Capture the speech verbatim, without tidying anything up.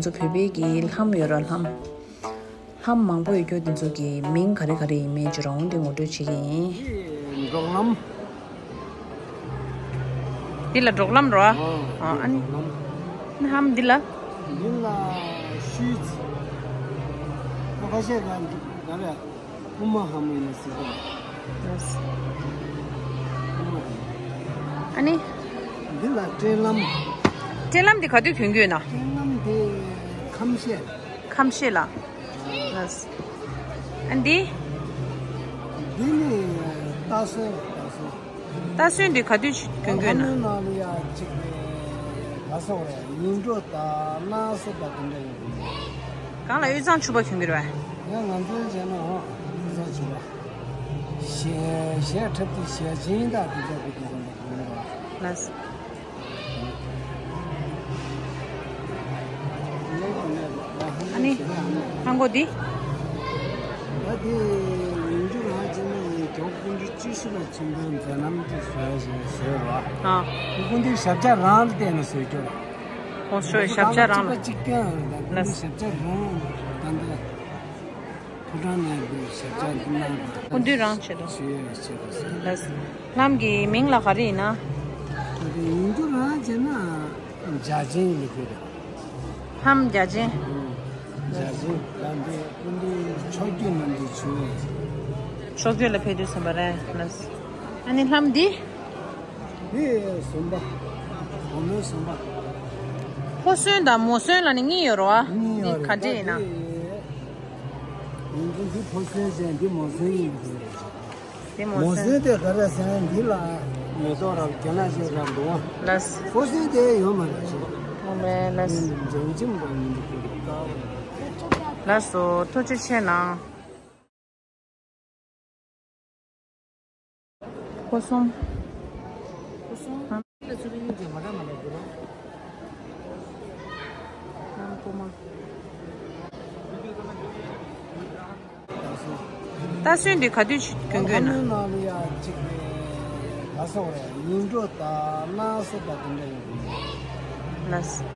བོད་པའི་གི་ལྷམ་ཡོད་ར། ལྷམ། ལྷམ་མང་པོ་ཡོད་རྒྱུ་དེ་ཚོ་གི་མིང་ག་རེ་ག་རེ་ཡིན་མིན་ཅིག་རང་དེ་ངོ་སྤྲོད་བྱེད་ཀྱི་ཡིན། འབྲོག་ལྷམ། འདི་ལ་འབྲོག་ལྷམ་རོ། ཨ་ནི། ལྷམ་འདི་ལ། འདི་ལ་ཤུལ་ཙི། ཁ་ཤས་ལ་འདི་ག་རེ། ཨུ་མ་ཧམ་ཡིན་ན་ཟེར་གི། ཨ་ནི། འདི་ལ་སྤྲེལ་ལྷམ། སྤྲེལ་ལྷམ་འདི་ག་དུས་གྱོན་གྱི་ཡོད་ན། སྤྲེལ་ལྷམ་འདི་ཁམས་བཤད། ཁམས་བཤད་ལ། ལགས། ཨ་འདི། འདི་ནི་རྟ་སོན། རྟ་སོན། རྟ་སོན་འདི་ག་དུས་གྱོན་གྱི་ཡོད་ན། ཁ་ནང་ལ་ཡ་གཅིག་ག་སོགས་རེད། ཡུལ་འབྲོག་དང་གནའ་སྲོལ་དང་དེ་འདྲ་ཡོད་གི། གང་ལ་དབུས་གཙང་ཕྱུ་པ་གྱོན་གྱི་རེད་པས། ཡང་ང་ཚོའི་བྱས་ན་འོ་དབུས་གཙང་ཕྱུ་པ། ཞལ་ཞལ་ཁྲབ་ཀྱི་ཞལ་ཆེན་དང་དེ་འདྲ་གི་དེ་འདྲ་གྱོན་གྱི་རེད། ལགས། ཨ་ནི། ཧང་གོ་འདི། ད་དེ་ཡིན་རྒྱུ་རང་བྱས་ན་ཡིན། གྱོག་སྐུ་འདྲ་ཅི་ཞིག་ལ་ཆེན་པོའི་མཛད་རྣམ་དེ་བཟོས་བཞིན་བཟོས་རོགས། ཨ། སྐུ་འདི་ཞབས་བཅགས་རང་ལ་བརྟེན་ནས་བཟོས་རྒྱུ་རེད། ཧོ་ཤོ་ཞབས་བཅགས་རང་ལ། གཅིག་པ་གཅིག་རྐྱང་རེད། ད་སྐུ་འདི་ལགས། ཞབས་བཅགས་རང་ད་འདི། ཕོ་བྲང་ནས་འདི་ཞབས་བཅགས་འདི་གནང་དགོས། སྐུ་མདུན་རང་ཆེད་དུ། ཞུ་ཡས་ཆེད་དུ་ཟེར། ལགས། ལྷམ་གྱི་མིང་ལ་ག་རེ་ཡིན་ན། ད་དེ་ཡིན་རྒྱུ་རང་བྱས་ན་བརྒྱ་བྱིན་ཡིན་རྒྱུ་རེད། ལྷམ་བརྒྱ་བྱིན། བརྒྱ་བྱིན། ད་འདི་སྐུ་མདུན་ཕྱོགས་བཅུའི་ནང་དུ་བྱོན་ཡོད། ཕྱོགས་བཅུ་ལ་ཕེབས་དུས་ཙམ་པ་རེད། ལགས། ཨ་ནི་ལྷམ་འདི། འདི་ཟོམ་པ། སྒོར་མོའི་ཟོམ་པ། ཕོ་སོན་དང་མོ་སོན་ལ་ནི་གཉིས་ཡོད་རེད་པ། གཉིས་ཡོད་རེད། འདི་ག་འདྲ་ཡིན་ན། ད་འདི་ཡིན་རྒྱུ་འདི་ཕོ་སོན་ཅན་འདི་མོ་སོན་ཡིན་རྒྱུ་རེད། འདི་མོ་མོ་སོན། སོན་དེ་ག་རེ་ཟེར་ན་འདི་ལ་མེ་ཏོག་ར་རྒྱ་ནག་ཅིག་ར་འདུག་པ། ལགས། ཕོ་སོན་དེ་ཡོད་མ་རེད་ཅེས། ཨོ་མེ་ལགས། འཇང་ཅིམ་པ་ཡིན་འདུག་གི། ལགས་སོ། ཐུགས་རྗེ་ཆེ་གནང་། སྒོར་གསུམ། སྒོར་གསུམ། ལྷམ་གོང་མ། རྟ་སོན་འདི་ག་དུས་གྱོན་གྱི་ཡོད་ན། ཁ་ནང་ལ་ཡ་གཅིག་ག་སོགས་རེད། ཡུལ་འབྲོག་དང་གནའ་སྲོལ་དང་དེ་འདྲ་ཡོད་གི། ལགས།